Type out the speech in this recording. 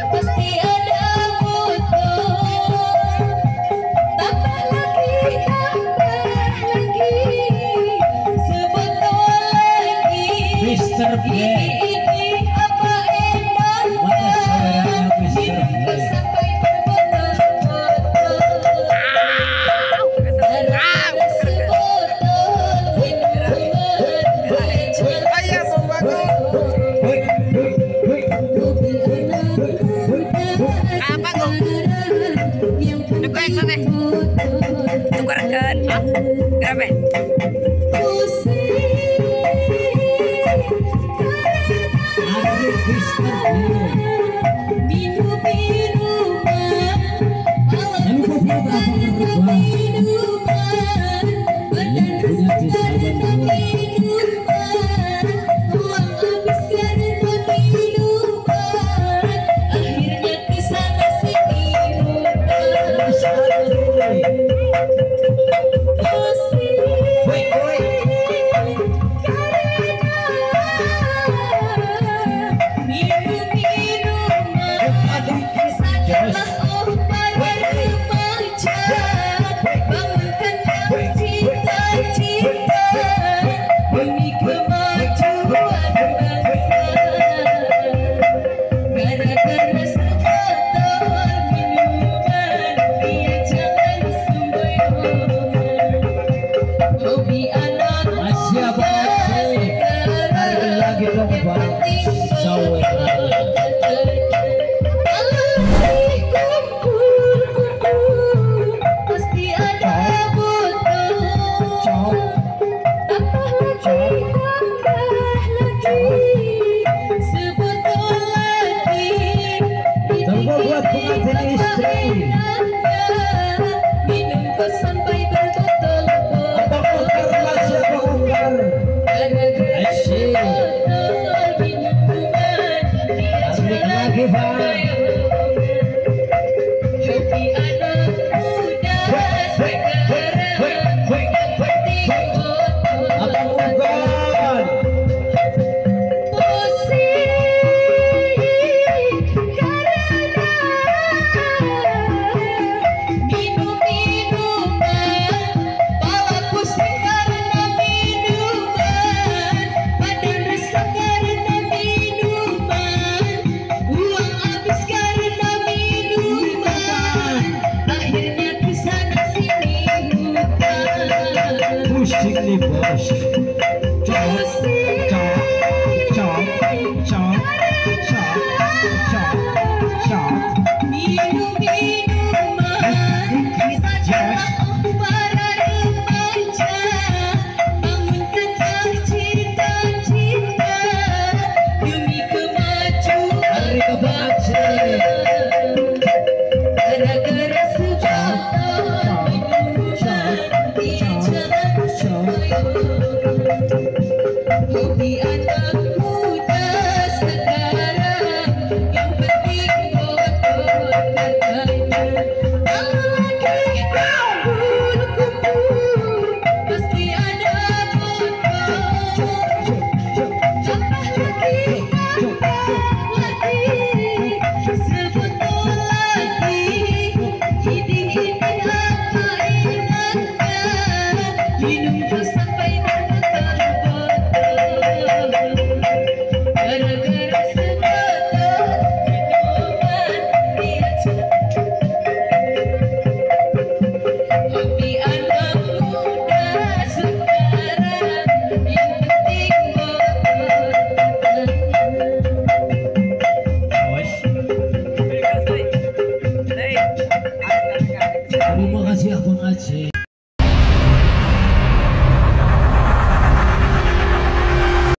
Pasti ada botol. Tambah lagi, sebotol lagi. Mr. B. Ini apa enaknya? Minum sampai berbotol-botol. Gara-gara sebotol minuman Ayah pembantu. Hobi anak muda Apa, Gong? sekarang yang Dukung, penting botol. Tukarkan. Berapa? Pusing Ada Mr. B. minum-minuman, Jangan lupa buat abang karena berdua. minuman, badan Yang punya rusak di karena Saban dua. minuman, uang habis karena minuman, akhirnya ke sana sini hutang. Mas Andre. Pusing Woi, woi. karena minum-minuman. Aduh, Sadarlah oh para remaja, bangunkanlah cita-cita demi kemajuan bangsa. Gara-gara sebotol minuman, dia jalan semboyongan. Hobi anak Masih muda Abang Aceh. sekarang, Tarik lagi dong yang Bang. penting Sawer. botol. Kalau lagi kumpul-kumpul, pasti ada botol. Cok, Tambah lagi, tambah lagi, sebotol lagi. Tunggu buat Ini pengantin apa istri. enaknya, minum kok sampai Abang berbotol-botol. Ukar masih Abang Ukar. Gara-gara Asik. sebotol minuman, dia Tarik jalan lagi Bang. semboyongan. Hobi anak muda sekarang, yang penting botol. Abang Ukar. Pusing karena minum-minuman, pala pusing karena minuman, badan rusak karena minuman, uang habis karena minuman, akhirnya ke sana sini hutang. Pusing nih bos. Cok, Pusing cok, cok, cok, cok, cok, cok. Minum-minuman, sadarlah oh para remaja, bangunkanlah cita-cita demi kemajuan Tarik Abang bangsa. Aceh. Gara-gara sebotol minuman, dia jalan semboyongan. Hobi anak